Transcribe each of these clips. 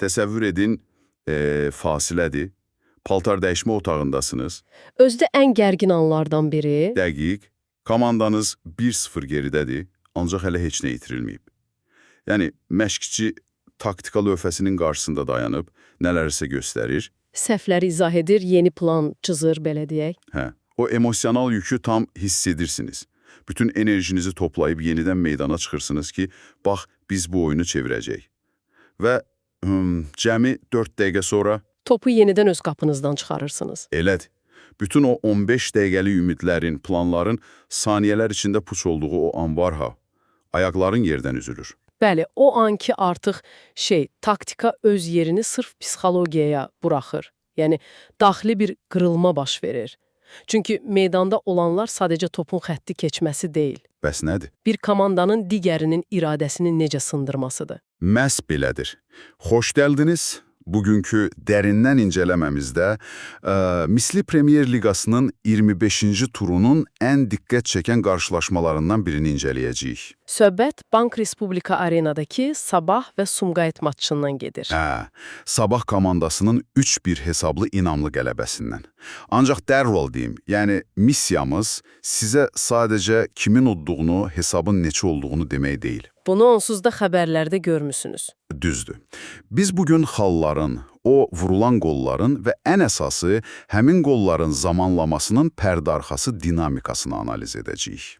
Təsəvvür edin, fasilədir. Paltar dəyişmə otağındasınız. Özdə ən gərgin anlardan biri. Dəqiq. Komandanız 1-0 geridədir, ancaq hələ heç nə itirilməyib. Yəni, məşqçi taktika lövhəsinin qarşısında dayanıb, nələrsə göstərir. Səhvləri izah edir, yeni plan cızır, belə deyək. Hə, o emosional yükü tam hiss edirsiniz. Bütün enerjinizi toplayıb yenidən meydana çıxırsınız ki, bax, biz bu oyunu çevirəcəyik. Və cəmi 4 dəqiqə sonra Topu yenidən öz qapınızdan çıxarırsınız. elədir. Bütün o 15 dəqiqəlik ümidlərin, planların saniyələr içində puç olduğu o an var ha, ayaqların yerdən üzülür. Bəli, o an ki artıq taktika öz yerini sırf psixologiyaya buraxır. Yəni daxili bir qırılma baş verir. Çünki meydanda olanlar sadəcə topun xətti keçməsi deyil. Bəs nədir? Bir komandanın digərinin iradəsini necə sındırmasıdır. Məhz belədir. Xoş gəldiniz. Bugünkü dərindən incələməmizdə Misli Premyer Liqasının 25-ci turunun ən diqqət çəkən qarşılaşmalarından birini incələyəcəyik. Söhbət Bank Respublika Arenadakı Sabah və Sumqayıt maçından gedir. Hə, Sabah komandasının 3-1 hesablı inamlı qələbəsindən. Ancaq dərhal deyim, yəni missiyamız sizə sadəcə kimin udduğunu, hesabın neçə olduğunu demək deyil. Bunu onsuz da xəbərlərdə görmüsünüz. Düzdür. Biz bugün xalların, o vurulan qolların və ən əsası həmin qolların zamanlamasının pərdə arxası dinamikasını analiz edəcəyik.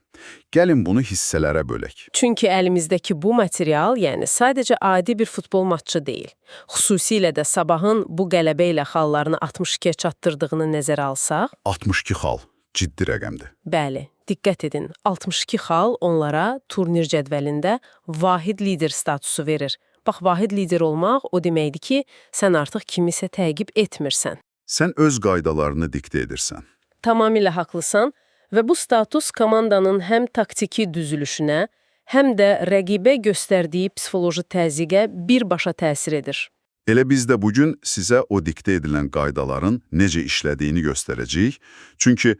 Gəlin bunu hissələrə bölək. Çünki əlimizdəki bu material, yəni sadəcə adi bir futbol maçı deyil. Xüsusilə də Sabahın bu qələbə ilə xallarını 62-yə çatdırdığını nəzərə alsaq, 62 xal ciddi rəqəmdir. bəli, diqqət edin, 62 xal onlara turnir cədvəlində vahid lider statusu verir. Bax, vahid lider olmaq o deməkdir ki, sən artıq kimisə təqib etmirsən. Sən öz qaydalarını diktə edirsən. Tamamilə haqlısan və bu status komandanın həm taktiki düzülüşünə, həm də rəqibə göstərdiyi psixoloji təzyiqə birbaşa təsir edir. Elə biz də bugün sizə o diktə edilən qaydaların necə işlədiyini göstərəcəyik. Çünki,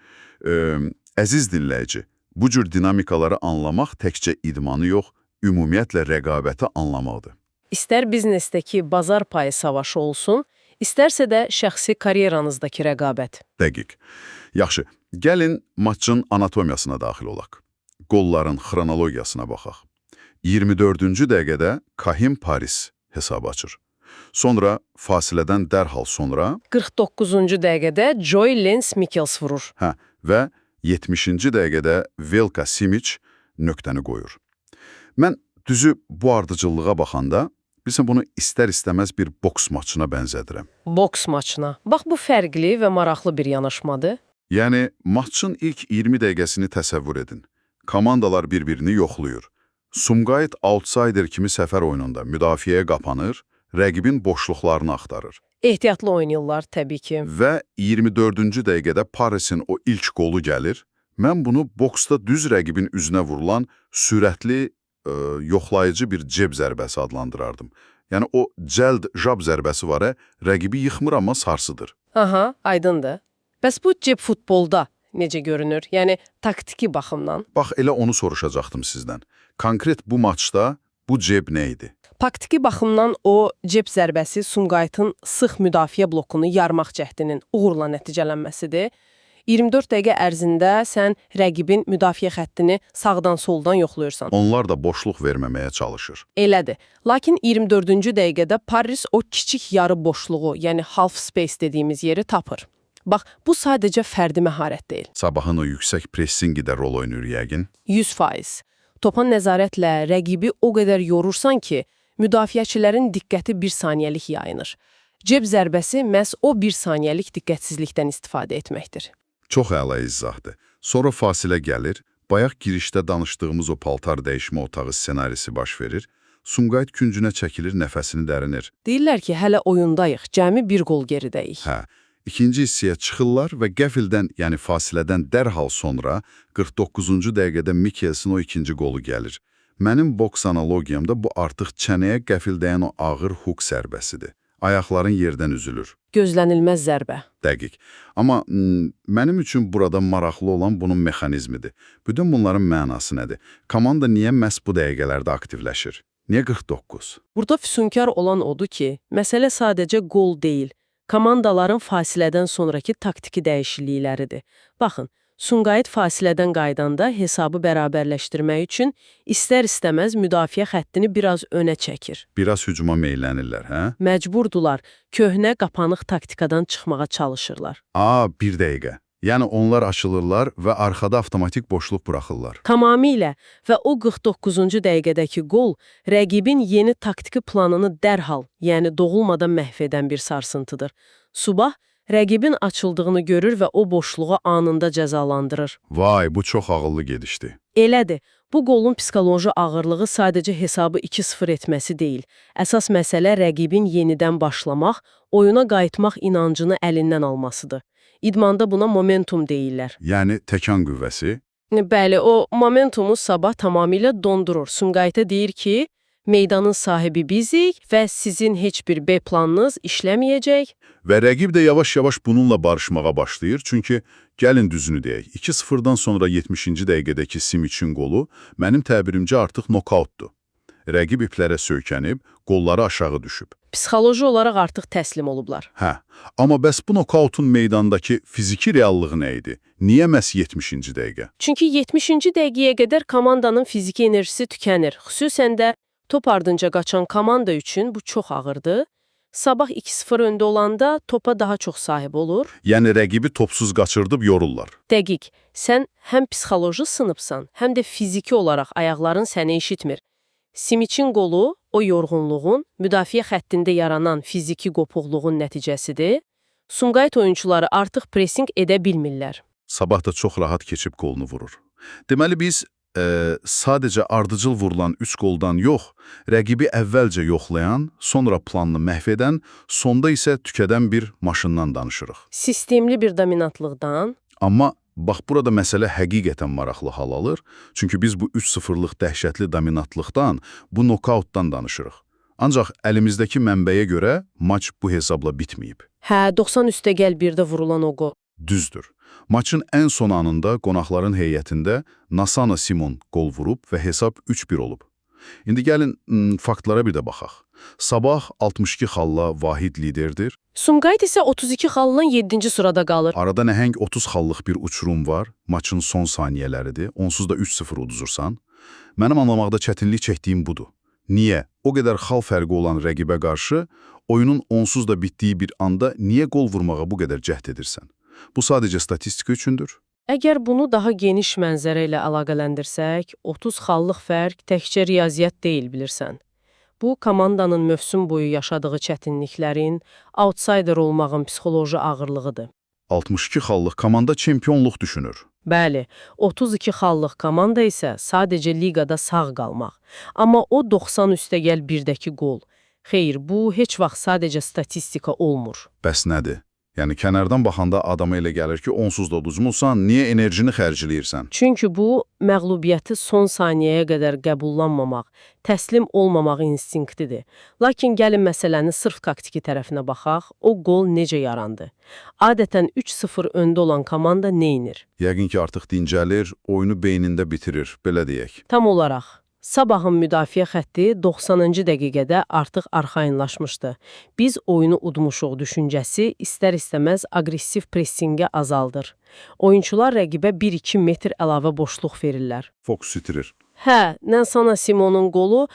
əziz dinləyici, bu cür dinamikaları anlamaq təkcə idmanı yox, ümumiyyətlə rəqabəti anlamaqdır. İstər biznesdəki bazar payı savaşı olsun, istərsə də şəxsi karyeranızdakı rəqabət. Dəqiq. Yaxşı, gəlin maçın anatomiyasına daxil olaq. Qolların xronologiyasına baxaq. 24-cü dəqiqədə Kahim Paris hesabı açır. Sonra fasilədən dərhal sonra 49-cu dəqiqədə Joy Lens Mikkels vurur. hə, və 70-ci dəqiqədə Velka Simic nöqtəni qoyur. Mən düzü bu ardıcıllığa baxanda, bilirsən bunu istər-istəməz bir boks maçına bənzədirəm. Boks maçına. Bax bu fərqli və maraqlı bir yanaşmadır. Yəni, maçın ilk 20 dəqiqəsini təsəvvür edin. Komandalar bir-birini yoxlayır. Sumqayıt outsider kimi səfər oyununda müdafiəyə qapanır, rəqibin boşluqlarını axtarır. Ehtiyatlı oynayırlar təbii ki. Və 24-cü dəqiqədə Parisin o ilk qolu gəlir. Mən bunu boksda düz rəqibin üzünə vurulan sürətli, yoxlayıcı bir ceb zərbəsi adlandırardım. Yəni o cəld jab zərbəsi var, rəqibi yıxmır amma sarsıdır. Aha, aydındır. Bəs bu ceb futbolda necə görünür? Yəni taktiki baxımdan. Bax elə onu soruşacaqdım sizdən. Konkret bu maçda bu ceb nə idi? Taktiki baxımdan o ceb zərbəsi Sumqayıtın sıx müdafiə blokunu yarmaq cəhdinin uğurla nəticələnməsidir. 24 dəqiqə ərzində sən rəqibin müdafiə xəttini sağdan soldan yoxlayırsan. Onlar da boşluq verməməyə çalışır. Elədir. Lakin 24-cü dəqiqədə Paris o kiçik yarı boşluğu, yəni half space dediyimiz yeri tapır. Bax, bu sadəcə fərdi məharət deyil. Sabahın o yüksək pressingi də rol oynayır yəqin. 100%. Topa nəzarətlə rəqibi o qədər yorursan ki, müdafiəçilərin diqqəti bir saniyəlik yayınır. Ceb zərbəsi məhz o bir saniyəlik diqqətsizlikdən istifadə etməkdir. Çox əla izahdır. Sonra fasilə gəlir, bayaq girişdə danışdığımız o paltar dəyişmə otağı ssenarisi baş verir. Sumqayıt küncünə çəkilir, nəfəsini dərinir. Deyirlər ki, hələ oyundayıq, cəmi bir qol geridəyik. Hə, ikinci hissəyə çıxırlar və qəfildən, yəni fasilədən dərhal sonra 49-cu dəqiqədə Mikkelsin o ikinci qolu gəlir. Mənim boks analogiyamda bu artıq çənəyə qəfil dəyən o ağır hook zərbəsidir. Ayaqların yerdən üzülür. Gözlənilməz zərbə. Dəqiq. Amma mənim üçün burada maraqlı olan bunun mexanizmidir. Bütün bunların mənası nədir? Komanda niyə məhz bu dəqiqələrdə aktivləşir? Niyə 49? Burada füsunkar olan odur ki, məsələ sadəcə qol deyil, komandaların fasilədən sonrakı taktiki dəyişiklikləridir. Baxın, Sumqayıt fasilədən qayıdanda hesabı bərabərləşdirmək üçün istər-istəməz müdafiə xəttini biraz önə çəkir. Biraz hücuma meylənirlər, hə? Məcburdular, köhnə qapanıq taktikadan çıxmağa çalışırlar. Aa, bir dəqiqə. Yəni onlar açılırlar və arxada avtomatik boşluq buraxırlar. Tamamilə və o 49-cu dəqiqədəki qol rəqibin yeni taktiki planını dərhal, yəni doğulmadan məhv edən bir sarsıntıdır. Subah rəqibin açıldığını görür və o boşluğu anında cəzalandırır. Vay, bu çox ağıllı gedişdi. Elədir. Bu qolun psixoloji ağırlığı sadəcə hesabı 2-0 etməsi deyil. Əsas məsələ rəqibin yenidən başlamaq, oyuna qayıtmaq inancını əlindən almasıdır. İdmanda buna momentum deyirlər. Yəni təkan qüvvəsi. Bəli, o momentumu Sabah tamamilə dondurur. Sumqayıta deyir ki, meydanın sahibi bizik və sizin heç bir B planınız işləməyəcək. Və rəqib də yavaş-yavaş bununla barışmağa başlayır. Çünki gəlin düzünü deyək, 2-0-dan sonra 70-ci dəqiqədəki Simiçin qolu mənim təbirimcə artıq nokautdur. Rəqib iplərə söykənib, qolları aşağı düşüb. Psixoloji olaraq artıq təslim olublar. Hə, amma bəs bu nokautun meydandakı fiziki reallığı nə idi? Niyə məhz 70-ci dəqiqə? Çünki 70-ci dəqiqəyə qədər komandanın fiziki enerjisi tükənir. Xüsusən də top ardınca qaçan komanda üçün bu çox ağırdı. Sabah 2-0 öndə olanda topa daha çox sahib olur. Yəni rəqibi topsuz qaçırdıb yorurlar. Dəqiq. Sən həm psixoloji sınıbsan, həm də fiziki olaraq ayaqların səni eşitmir. Simiçin qolu o yorğunluğun, müdafiə xəttində yaranan fiziki qopuqluğun nəticəsidir. Sumqayıt oyunçuları artıq pressing edə bilmirlər. Sabah da çox rahat keçib qolunu vurur. Deməli biz sadəcə ardıcıl vurulan 3 qoldan yox, rəqibi əvvəlcə yoxlayan, sonra planını məhv edən, sonda isə tükədən bir maşından danışırıq. Sistemli bir dominantlıqdan. Amma bax burada məsələ həqiqətən maraqlı hal alır. Çünki biz bu 3-0-lıq dəhşətli dominantlıqdan, bu nokautdan danışırıq. Ancaq əlimizdəki mənbəyə görə maç bu hesabla bitməyib. Hə, 90 üstəgəl birdə vurulan o qol. Düzdür. Maçın ən son anında qonaqların heyətində Nasana Simon qol vurub və hesab 3-1 olub. İndi gəlin faktlara bir də baxaq. Sabah 62 xalla vahid liderdir. Sumqayıt isə 32 xalla 7-ci sırada qalır. Arada nəhəng 30 xallıq bir uçurum var. Maçın son saniyələridir. Onsuz da 3-0 uduzursan. Mənim anlamaqda çətinlik çəkdiyim budur. Niyə? O qədər xal fərqi olan rəqibə qarşı oyunun onsuz da bitdiyi bir anda niyə qol vurmağa bu qədər cəhd edirsən? Bu sadəcə statistika üçündür. Əgər bunu daha geniş mənzərə ilə əlaqələndirsək, 30 xallıq fərq təkcə riyaziyyat deyil, bilirsən. Bu, komandanın mövsüm boyu yaşadığı çətinliklərin, outsider olmağın psixoloji ağırlığıdır. 62 xallıq komanda çempionluq düşünür. Bəli, 32 xallıq komanda isə sadəcə liqada sağ qalmaq. Amma o 90 üstəgəl birdəki qol. Xeyr, bu heç vaxt sadəcə statistika olmur. Bəs nədir? Yəni kənardan baxanda adama elə gəlir ki, onsuz da uduzmusan, niyə enerjini xərcləyirsən? Çünki bu, məğlubiyyəti son saniyəyə qədər qəbullanmamaq, təslim olmamaq instinktidir. Lakin gəlin məsələni sırf taktiki tərəfinə baxaq, o qol necə yarandı? Adətən 3-0 öndə olan komanda nə edir? Yəqin ki, artıq dincəlir, oyunu beynində bitirir, belə deyək. Tam olaraq, Sabahın müdafiə xətti 90-cı dəqiqədə artıq arxayınlaşmışdı. Biz oyunu udmuşuq düşüncəsi istər-istəməz aqressiv pressinqə azaldır. Oyunçular rəqibə 1-2 metr əlavə boşluq verirlər. Fokus itirir. Hə, Nansana Simonun qolu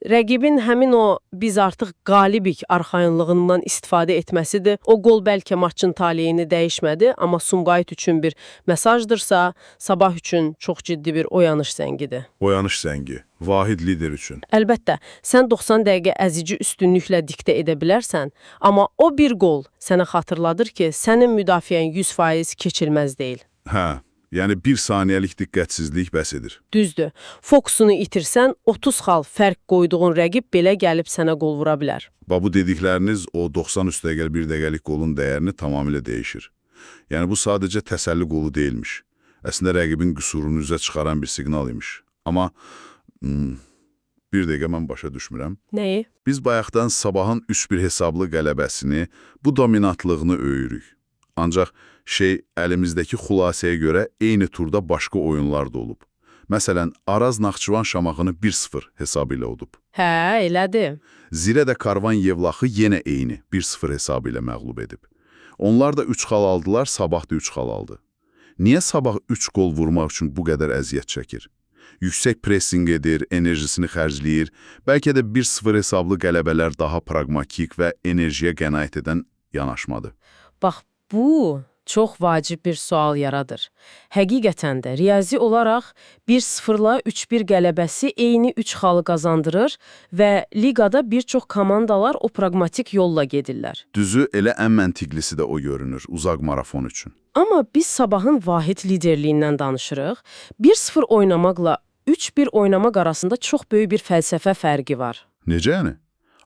rəqibin həmin o biz artıq qalibik arxayınlığından istifadə etməsidir. O qol bəlkə maçın taleyini dəyişmədi, amma Sumqayıt üçün bir mesajdırsa, Sabah üçün çox ciddi bir oyanış zəngidir. Oyanış zəngi, vahid lider üçün. Əlbəttə, sən 90 dəqiqə əzici üstünlüklə diktə edə bilərsən, amma o bir qol sənə xatırladır ki, sənin müdafiən 100% keçilməz deyil. Hə, yəni bir saniyəlik diqqətsizlik bəs edir. Düzdür. Fokusunu itirsən, 30 xal fərq qoyduğun rəqib belə gəlib sənə qol vura bilər. Bax bu dedikləriniz o 90 üstəgəl bir dəqiqəlik qolun dəyərini tamamilə dəyişir. Yəni bu sadəcə təsəlli qolu deyilmiş. Əslində rəqibin qüsurunu üzə çıxaran bir siqnal imiş. Amma bir dəqiqə mən başa düşmürəm. Nəyi? Biz bayaqdan Sabahın 3-1 hesablı qələbəsini, bu dominantlığını öyürük. Ancaq əlimizdəki xülasəyə görə eyni turda başqa oyunlar da olub. Məsələn, Araz Naxçıvan Şamaxını 1-0 hesabı ilə udub. Hə, elədir. Zirə də Karvan Yevlaxı yenə eyni 1-0 hesabı ilə məğlub edib. Onlar da 3 xal aldılar, Sabah da 3 xal aldı. Niyə Sabah 3 qol vurmaq üçün bu qədər əziyyət çəkir? Yüksək pressing edir, enerjisini xərcləyir. Bəlkə də 1-0 hesablı qələbələr daha praqmatik və enerjiyə qənaət edən yanaşmadır. Bax, bu çox vacib bir sual yaradır. Həqiqətən də riyazi olaraq 1-0-la 3-1 qələbəsi eyni 3 xalı qazandırır və liqada bir çox komandalar o praqmatik yolla gedirlər. Düzü elə ən məntiqlisi də o görünür uzaq marafon üçün. Amma biz Sabahın vahid liderliyindən danışırıq. 1-0 oynamaqla 3-1 oynamaq arasında çox böyük bir fəlsəfə fərqi var. Necə yəni?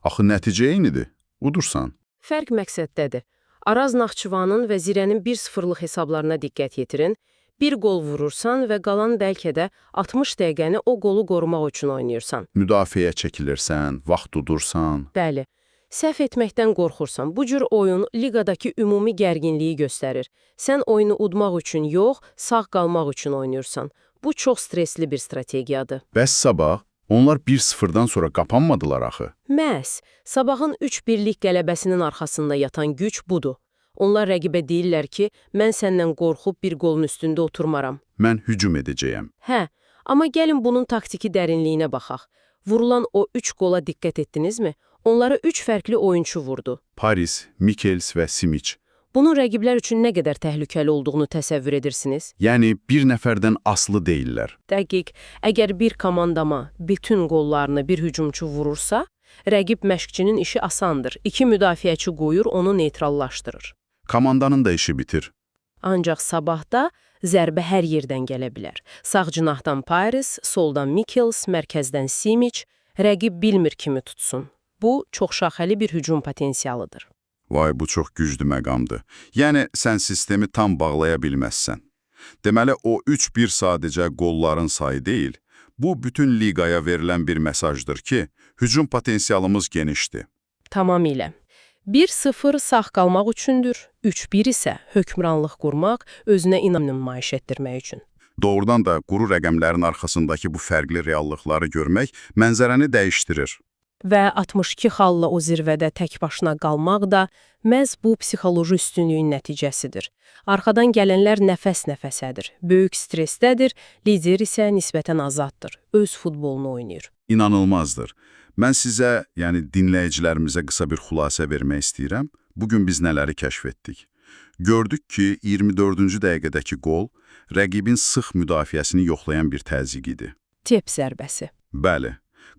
Axı nəticə eynidir. Udursan. Fərq məqsəddədir. Araz Naxçıvanın və Zirənin 1-0-lıq hesablarına diqqət yetirin. Bir qol vurursan və qalan bəlkə də 60 dəqiqəni o qolu qorumaq üçün oynayırsan. Müdafiəyə çəkilirsən, vaxt udursan. Bəli. Səhv etməkdən qorxursan. Bu cür oyun liqadakı ümumi gərginliyi göstərir. Sən oyunu udmaq üçün yox, sağ qalmaq üçün oynayırsan. Bu çox stresli bir strategiyadır. Bəs Sabah onlar 1-0-dan sonra qapanmadılar axı. Məhz Sabahın 3-1-lik qələbəsinin arxasında yatan güc budur. Onlar rəqibə deyirlər ki, mən səndən qorxub bir qolun üstündə oturmaram. Mən hücum edəcəyəm. Hə, amma gəlin bunun taktiki dərinliyinə baxaq. Vurulan o 3 qola diqqət etdinizmi? Onlara 3 fərqli oyunçu vurdu. Paris, Michels və Simic. Bunun rəqiblər üçün nə qədər təhlükəli olduğunu təsəvvür edirsiniz? Yəni bir nəfərdən asılı deyillər. Dəqiq, əgər bir komandama bütün qollarını bir hücumçu vurursa, rəqib məşqçinin işi asandır. İki müdafiəçi qoyur, onu neytrallaşdırır. Komandanın da işi bitir. Ancaq Sabahda zərbə hər yerdən gələ bilər. Sağ cinahdan Paris, soldan Michels, mərkəzdən Simic, rəqib bilmir kimi tutsun. Bu, çoxşaxəli bir hücum potensialıdır. Vay, bu çox güclü məqamdır. Yəni sən sistemi tam bağlaya bilməzsən. Deməli, o 3-1 sadəcə qolların sayı deyil, bu bütün liqaya verilən bir mesajdır ki, hücum potensialımız genişdir. Tamamilə. 1-0 sağ qalmaq üçündür, 3-1 isə hökmranlıq qurmaq, özünə inam nümayiş etdirmək üçün. Doğrudan da quru rəqəmlərin arxasındakı bu fərqli reallıqları görmək mənzərəni dəyişdirir. Və 62 xalla o zirvədə tək başına qalmaq da məhz bu psixoloji üstünlüyün nəticəsidir. Arxadan gələnlər nəfəs-nəfəsədir, böyük stressdədir, lider isə nisbətən azaddır, öz futbolunu oynayır. İnanılmazdır. Mən sizə, yəni dinləyicilərimizə qısa bir xülasə vermək istəyirəm. Bugün biz nələri kəşf etdik? Gördük ki, 24-cü dəqiqədəki qol rəqibin sıx müdafiəsini yoxlayan bir təzyiq idi. Tep zərbəsi. Bəli,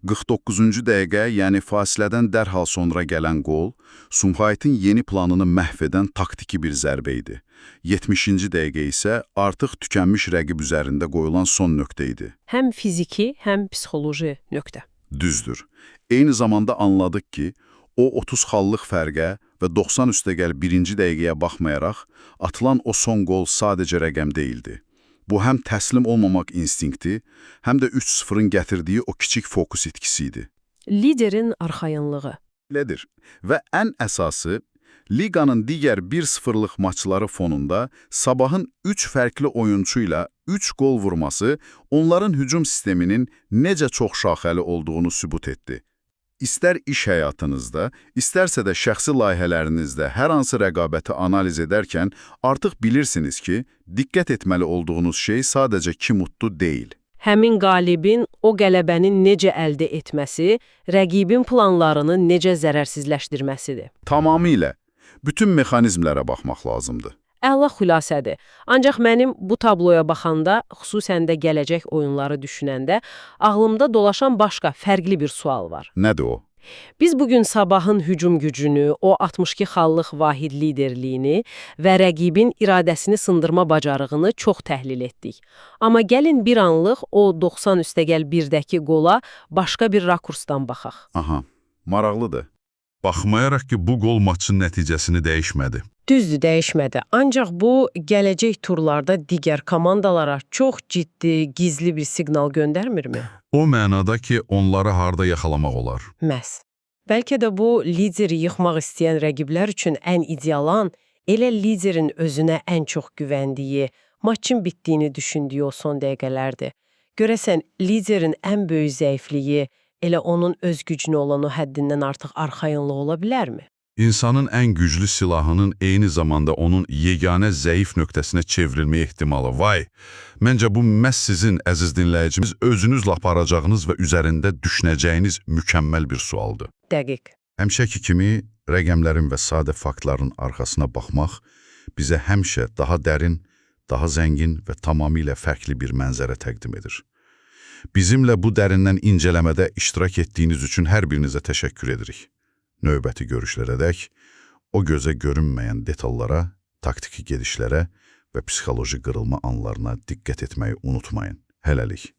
49-cu dəqiqə, yəni fasilədən dərhal sonra gələn qol, Sumqayıtın yeni planını məhv edən taktiki bir zərbə idi. 70-ci dəqiqə isə artıq tükənmiş rəqib üzərində qoyulan son nöqtə idi. Həm fiziki, həm psixoloji nöqtə. Düzdür. Eyni zamanda anladıq ki, o 30 xallıq fərqə və 90 üstəgəl birinci dəqiqəyə baxmayaraq, atılan o son qol sadəcə rəqəm deyildi. Bu həm təslim olmamaq instinkti, həm də 3-0-ın gətirdiyi o kiçik fokus itkisi idi. Liderin arxayınlığı. Elədir. Və ən əsası, liqanın digər 1-0-lıq maçları fonunda Sabahın 3 fərqli oyunçuyla 3 qol vurması onların hücum sisteminin necə çox şaxəli olduğunu sübut etdi. İstər iş həyatınızda, istərsə də şəxsi layihələrinizdə hər hansı rəqabəti analiz edərkən artıq bilirsiniz ki, diqqət etməli olduğunuz şey sadəcə kim utdu deyil. Həmin qalibin o qələbəni necə əldə etməsi, rəqibin planlarını necə zərərsizləşdirməsidir. Tamamilə bütün mexanizmlərə baxmaq lazımdır. Əla xülasədir. Ancaq mənim bu tabloya baxanda, xüsusən də gələcək oyunları düşünəndə, ağlımda dolaşan başqa, fərqli bir sual var. Nədir o? Biz bugün Sabahın hücum gücünü, o 62 xallıq vahid liderliyini və rəqibin iradəsini sındırma bacarığını çox təhlil etdik. Amma gəlin bir anlıq o 90 üstəgəl 1-dəki qola başqa bir rakursdan baxaq. Aha, maraqlıdır. Baxmayaraq ki, bu qol maçın nəticəsini dəyişmədi. Düzdür, dəyişmədi. Ancaq bu, gələcək turlarda digər komandalara çox ciddi, gizli bir siqnal göndərmirmi? O mənada ki, onları harda yaxalamaq olar. Məhz. Bəlkə də bu, lideri yıxmaq istəyən rəqiblər üçün ən ideal an, elə liderin özünə ən çox güvəndiyi, maçın bitdiyini düşündüyü o son dəqiqələrdir. Görəsən, liderin ən böyük zəifliyi elə onun öz gücünə olan o həddindən artıq arxayınlığı ola bilərmi? İnsanın ən güclü silahının eyni zamanda onun yeganə zəif nöqtəsinə çevrilmə ehtimalı. Vay! Məncə bu məhz sizin, əziz dinləyicimiz, özünüzlə aparacağınız və üzərində düşünəcəyiniz mükəmməl bir sualdır. Dəqiq. Həmişəki kimi rəqəmlərin və sadə faktların arxasına baxmaq bizə həmişə daha dərin, daha zəngin və tamamilə fərqli bir mənzərə təqdim edir. Bizimlə bu dərindən incələmədə iştirak etdiyiniz üçün hər birinizə təşəkkür edirik. Növbəti görüşlərədək o gözə görünməyən detallara, taktiki gedişlərə və psixoloji qırılma anlarına diqqət etməyi unutmayın. Hələlik.